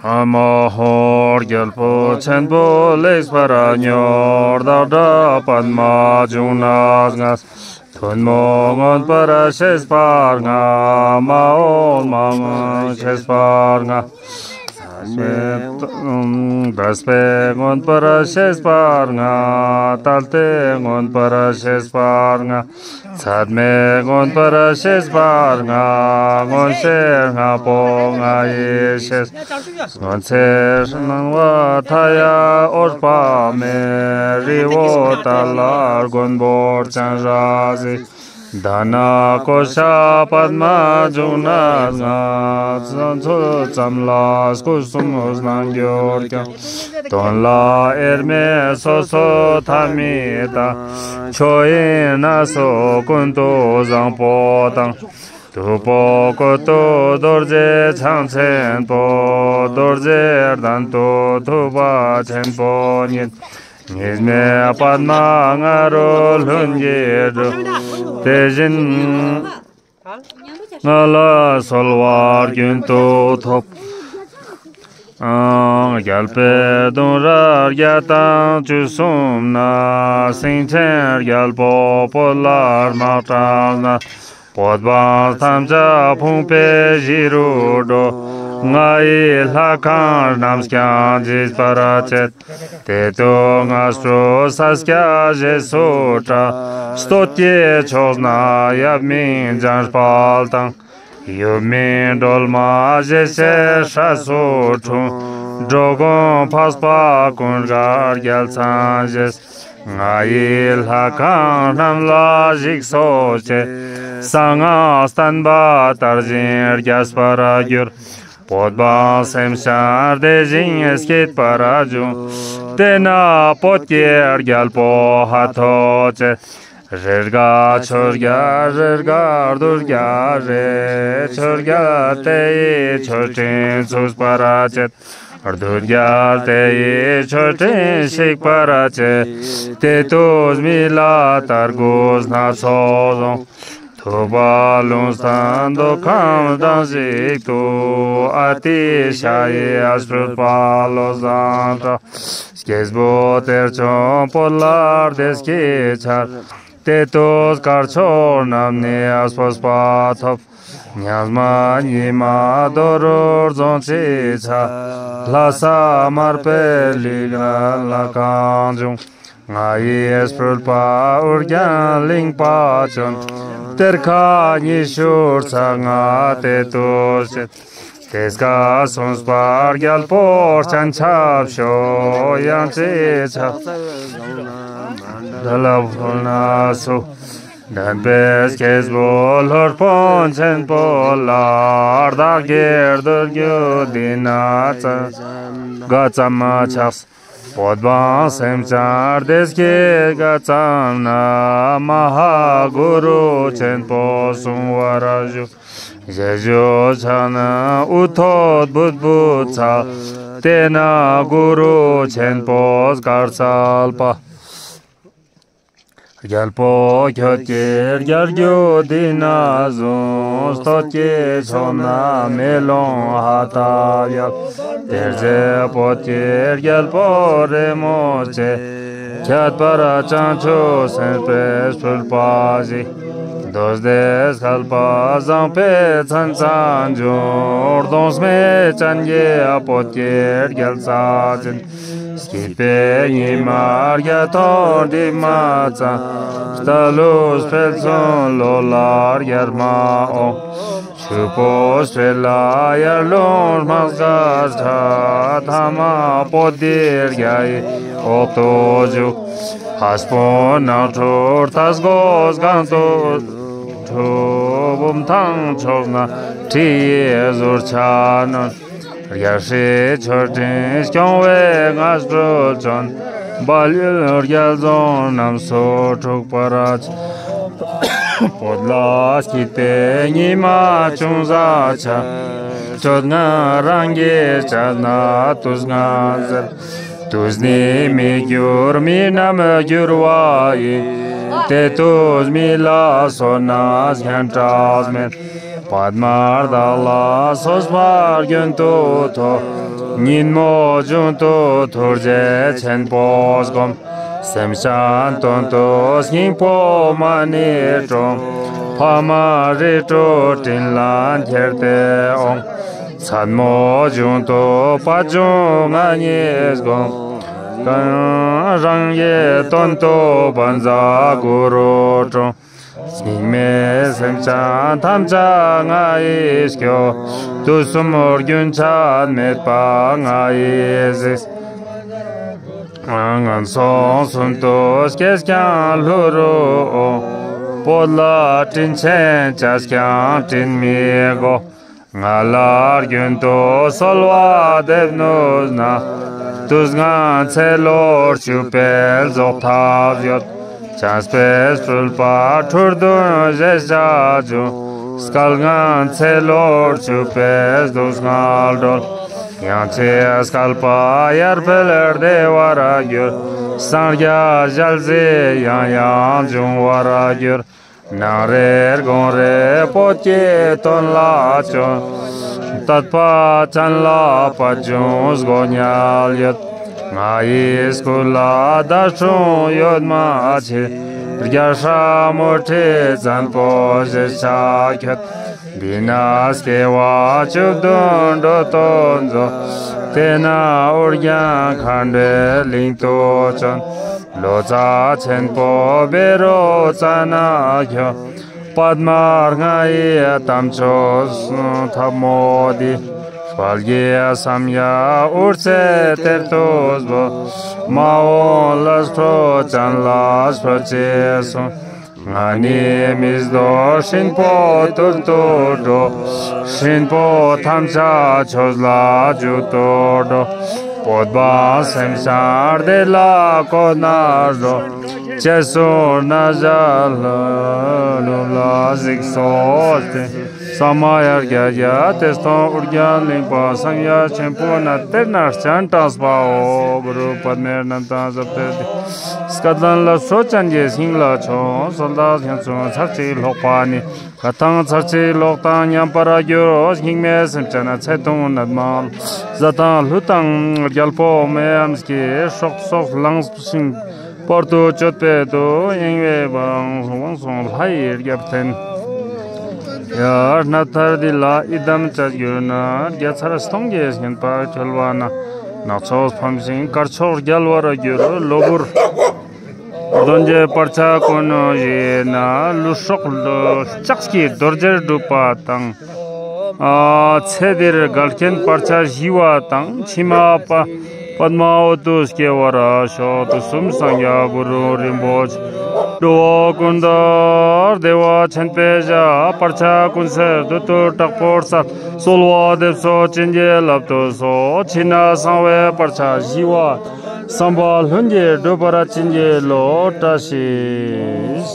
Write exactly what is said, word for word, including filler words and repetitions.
ཨ་མ་ཧོ། རྒྱལ་པོ་ཆེན་པོ་ལེགས་པར་མྱུར། བདག་འདྲ་པདྨ་འབྱུང་གནས་ལྔ། ཐུན་མོང་མངོན་པར་ཤེས་པ་ལྔ། མ་འོངས་མ་མངོན་ཤེས་པ་ལྔ། འདས་པའི་མངོན་པར་ཤེས་པ་ལྔ། ད་ལྟའི་མངོན་པར་ཤེས་པ་ལྔ། ཚད་མའི་མངོན་པར་ཤེས་པ་ལྔ། མངོན་ཤེས་ལྔ་པོ་ང་ཡི་ཤེས། སྔོན་ཚེ་སྣང་བ་མཐའ་ཡས་འོད་དཔག་མེད། རི་བོ་ཏཱ་ལ་མགོན་པོར་སྤྱན་རས་གཟིགས། དྷ་ན་ཀོ་ཤ་པདྨ་འབྱུང་གནས་ལྔ། ཚུལ་ཙམ་ལ་སྐུ་གསུམ་སྣང་གྱུར་ཀྱང་། དོན་ལ་དབྱེར་མེད་སོ་སོ་ཐ་མི་དང་། ཆོས་དབྱིངས་སྣ་ཚོགས་ཀུན་ཏུ་བཟང་པོ་དང་། སྟུག་པོ་ཀོ་ཏོ་རྡོ་རྗེ་འཆང་ཆེན་པོ། རྡོ་རྗེ་གདན་དུ་ཐུབ་པ་ཆེན་པོ་ཉིད། གཉིས་མེད་པདྨ་ང་རོ་ལྷུན་གྱིས་གྲུབ། དེ་བཞིན་ང་ལ་གསོལ་བ་རྒྱུན་དུ་ཐོབ། རྒྱལ་པོའི་གདུང་རབས་བརྒྱ་དང་བཅུ་གསུམ་ན། སེང་ཆེན་རྒྱལ་པོ་བོད་ལ་དམག་དྲངས་ན། བོད་འབངས་ཐམས་ཅད་ཕོངས་པའི་གཞི་རུ་འགྲོ། ང་ཡི་ལྷ་ཁང་རྣམས་ཀྱང་འཇིག་པར་བྱེད། དེ་དུས་ང་སྤྲུལ་ས་སྐྱ་ཞེས་སུ་གྲགས། སྟོད་ཀྱི་ཕྱོགས་ན་ཡབ་མིང་འཇམ་དཔལ་དང་། ཡུམ་མིང་སྒྲོལ་མ་ཞེས་བྱའི་སྲས་སུ་འཁྲུངས། འགྲོ་མགོན་འཕགས་པ་ཀུན་དགའ་རྒྱལ་མཚན་ཞེས། ང་ཡི་ལྷ་ཁང་རྣམས་ལ་ཞིག་གསོ་བྱེད། གསང་སྔགས་བསྟན་པ་དར་ཞིང་རྒྱས་པར་འགྱུར། བོད་འབངས་སེམས་ཅན་བདེ་ཞིང་སྐྱིད་པར་འབྱུང་། དེ་ན་བོད་ཀྱི་རྒྱལ་པོ་ཧ་ཐོ་ཅེས། རེས་འགའ་ཆོས་རྒྱལ་རེས་འགའ་གདུལ་རྒྱལ་རེད། ཆོས་རྒྱལ་དེ་ཡི་མཆོད་སྤྲིན་ཚུགས་པར་བྱེད། གདུལ་རྒྱལ་དེ་ཡི་མཆོད་སྤྲིན་ཞིག་པར་བྱེད། དེ་དུས་མི་ལ་དར་དགུ་སྣ་ཚོགས་བཟུང་། ཐུབ་པ་ལུང་བསྟན་མདོ་ཁམས་སྡང་ཞིག་ཏུ། ཨ་ཏི་ཤ་ཡི་ཨ་སྤྲུལ་པ་བློ་བཟང་གྲགས། སྐྱེས་བུ་གཏེར་ཆུང་བོད་ལ་བདེ་སྐྱིད་འཆར། དེ་དུས་དཀར་ཕྱོགས་རྣམས་ནས་སྤོབས་པ་ཐོབ། ཉང་མ་ཉི་མ་རྡོ་རུ་རྫོང་ཆེ་ཆ། ལྷ་ས་མར་པའི་ལུས་ངན་ལ་གང་བྱུང་། ང་ཡི་སྤྲུལ་པ་ཨོ་རྒྱན་གླིང་པ་བྱོན། གཏེར་ཁ་ཉི་ཤུ་རྩ་ལྔ་དེ་དུས་བྱེད། དེ་སྐབས་གསུངས་པ་རྒྱལ་པོ་སྤྱན་ཆབ་ཤོག་ཡང་ཅི་བྱ། འདི་ལ་ཕུལ་ན་སུ། འདོན་པའི་སྐྱེས་བུ་སློབ་དཔོན་ཆེན་པོ་ལ། བདག་གིས་འདོན་རྒྱུ་འདི་ན་ཙམ་ག་ཙམ་ཆགས། བོད་འབངས་སེམས་ཅན་བདེ་སྐྱིད་ག་ཙམ་ན། མ་ཧཱ་གུ་རུ་ཆེན་པོ་གསུང་བར་ཞུ། ཞེས་ཞུ་ཕྱག་ན་དབུ་ཐོད་འབུད་འབུད་འཚལ། དེ་ན་གུ་རུ་ཆེན་པོས་བཀའ་སྩལ་པ། རྒྱལ་པོ་ཁྱོད་ཀྱིས་རྒྱལ་རྒྱུད་འདི་ན་བཟུང་། སྟོད་ཀྱི་ཕྱོགས་ན་མེ་ལོང་ཧ་ཏ་ཡབ། དེར་རྗེ་བོད་ཀྱི་རྒྱལ་པོ་རེ་མོ་ཆེ། ཁྱད་པར་བྱང་ཆུབ་སེམས་དཔའི་སྤྲུལ་པ་ཞིག། མདོ་སྡེ་སྐལ་པ་བཟང་པོའི་མཚན་བཟང་འབྱུང་། གདོང་སྨེ་ཅན་གྱི་བོད་ཀྱི་རྒྱལ་ས་ཅན། སྐྱིད་པའི་ཉི་མ་རྒྱ་མཐོང་དྲི་མ་ཙམ། རྟ་ལུག་སྤེལ་ཚོན་ལོ་ལ་རྒྱལ་མ་འོང་། ཕྱུག་པོ་སྤྲེལ་ལ་ཡར་ལུང་དམག་སྒར་ཆ། ཐ་མ་པོ་ཏི་རྒྱ་ཡི་འོག་ཏུ་བཞུགས། ཧས་པོ་ནགས་ཁྲོད་རྟ་མགོ་སྒང་དུ་འཁྲུག། བུམ་ཐང་ཕྱོགས་ན་ཁྲི་ཡི་ཟུར་ཆ་ནོན། རྒྱལ་སྲས་མཆོད་སྤྲིན་སྐྱོང་བའི་མངའ་སྤྲུལ་བྱོན། བལ་ཡུལ་རྒྱལ་རྫོང་རྣམས་སུ་འཁྲུག་པར་བྱེད། བོད་ལ་སྐྱིད་པའི་ཉི་མ་ཅུང་ཟད་འཆར། སྤྱོད་ངན་རང་གི་བྱ་ན་དུས་ངན་ཟེར། དུས་ནི་མི་འགྱུར་མི་རྣམས་འགྱུར་བ་ཡིན། དེ་དུས་མི་ལ་གསོད་ན་སྙན་གྲགས་མེད། པདྨ་བདག་ལ་གསོལ་བ་རྒྱུན་དུ་ཐོབ། ཉིན་མོ་གཞུང་དུ་ཐུགས་རྗེ་ཆེན་པོ་བསྒོམ། སེམས་ཅན་དོན་དུ་སྙིང་པོ་མ་ཎི་དྲོངས། ཕ་མ་རིགས་དྲུག་དྲིན་ལན་འཁྱེར་ཏེ་འོང་། མཚན་མོ་གཞུང་དུ་པད་འབྱུང་ང་ཉིད་བསྒོམ། རང་གི་དོན་དུ་བཛྲ་གུ་རུ་དྲོངས། སྙིགས་མའི་སེམས་ཅན་ཐམས་ཅད་ང་ཡིས་སྐྱོབ། དུས་གསུམ་རྒྱུན་ཆད་མེད་པར་ང་ཡིས་གཟིགས། ངན་སོང་གསུམ་དུ་སྐྱེས་ཀྱང་ལྷུག་རུ་འོང་། བོད་ལ་དྲིན་ཆེན་བཅས་ཀྱང་དྲིན་མི་གོ། ང་ལ་རྒྱུན་དུ་གསོལ་བ་འདེབས་ནུས་ན། དུས་ངན་ཚེ་ལོ་བཅུ་པའི་རྫོགས་ཐབས་ཡོད། བྱམས་པའི་སྤྲུལ་པ་འཁྲུལ་གདུང་ཞེས་བྱ་བྱུང་། སྐལ་ངན་ཚེ་ལོ་བཅུ་པའི་སྡུག་བསྔལ་སྒྲོལ། ཡང་ཅིག་བསྐལ་པ་ཡར་འཕེལ་བདེ་བར་འགྱུར། སངས་རྒྱས་ཞལ་གཟིགས་ཡང་ཡང་འབྱུང་བར་འགྱུར། ནངས་རེ་དགོང་རེ་བོད་ཀྱི་དོན་ལ་བརྩོན། དད་པ་ཅན་ལ་པད་འབྱུང་སྒོ་ཉལ་ཡོད། ང་ཡི་སྐུ་ལ་འདས་འཁྲུངས་ཡོད་མ་ཆེ། རྒྱལ་སྲས་མུ་ཁྲི་བཙན་པོ་ཞེས་བྱ་ཁྱོད། འདི་ན་སྐྱེ་བ་བཅུ་བདུན་འགྲོ་དོན་མཛད། དེ་ན་ཨོ་རྒྱན་མཁའ་འགྲོའི་གླིང་དུ་བྱོན། ལོ་ཙཱ་ཆེན་པོ་བཻ་རོ་ཙ་ན་ཁྱོད། པདྨ་ལྔ་ཡི་དམ་ཆོས་ཐབས་མོ་འདི། དཔལ་གྱི་བསམ་ཡས་དབུ་རྩེ་གཏེར་དུ་སྦས། མ་འོངས་ལ་སྤྲོ་ཅན་ལ་སྤྲོ་ཅེས་གསུངས། ང་ནི་མི་ལྡོག་སྲིན་པོ་དུར་དུ་འགྲོ། སྲིན་པོ་ཐམས་ཅད་ཆོས་ལ་བཅུད་དུ་འགྲོ། བོད་པ་སེམས་ཅན་བདེ་ལ་གོ་ན་འགྲོ། ཅེས་གསུངས་ན་བཞག་ལ་ལུ་ལ་གཟིགས་སོ་སྟེ། ས་མ་ཡ་བརྒྱད་བརྒྱ་ཏེ་སྟོང་ཨོ་རྒྱན་གླིང་པ་བསམ་ཡས་ཆེན་པོ་ན་གཏེར་ན་སྤྱན་དྲངས་པའོ། གུ་རུ་པདྨའི་རྣམ་ཐར་ཟབ་གཏེར་འདི། སྐལ་ལྡན་ལ་སྤྲོ་ཅན་གྱི་ཞིང་ལ་བྱོན། བསོད་ནམས་ཡོན་ཏན་ཚར་གཅིག་ལྷོག་པ་ནི། ཁ་ཐང་ཚར་གཅིག་ལོག་དང་མཉམ་པར་འགྱུར། སྙིགས་མའི་སེམས་ཅན་ཚེ་ཐུང་ནད་མང་། གཟའ་དང་ཀླུ་དང་རྒྱལ་པོ་མེའམ་སྐྱེས། སྲོག་སོགས་ལངས་ཤིང་བར་དུ་གཅོད་པའི་དུས། གཡེང་བའི་དབང་སོང་ལྷ་ཡི་རྒྱབ་རྟེན། ཡར་རྣམ་ཐར་འདི་ལ་ཡི་དམ་བཅའ་གྱུར་ན། བརྒྱ་ཚར་སྟོང་གི་བསྙེན་པ་འཁྱོལ་བ་ན། ནག་ཕྱོགས་ཕམ་ཞིང་དཀར་ཕྱོགས་རྒྱལ་བར་འགྱུར། གློ་བུར་གདོན་གྱི་བར་ཆད་ཀུན་ཞི་ན། ལུས་སྲོག་ལྕགས་ཀྱི་རྡོ་རྗེར་སྒྲུབ་པ་དང་། ཨ་ཚེ་འདིར་འགལ་རྐྱེན་བར་ཆད་ཞི་བ་དང་། ཕྱི་མ་པ་པདྨ་འོད་དུ་སྐྱེ་བར་ཤོག། དུས་གསུམ་སངས་རྒྱས་གུ་རུ་རིན་པོ་ཆེ། འགྲོ་བ་ཀུན་ཏུ་བདེ་བ་ཆེན་པོ་བྱ། བར་ཆད་ཀུན་སེལ་བདུད་དུ་དྲག་པོར་གསལ། གསོལ་བ་འདེབས་སོ་བྱིན་གྱིས་བརླབ་ཏུ་གསོལ། ཕྱི་ནས་གསང་བའི་བར་ཆད་ཞི་བ། བསམ་པ་ལྷུན་གྱིས་འགྲུབ་པར་བྱིན་གྱིས་རློབས། བཀྲ་ཤིས།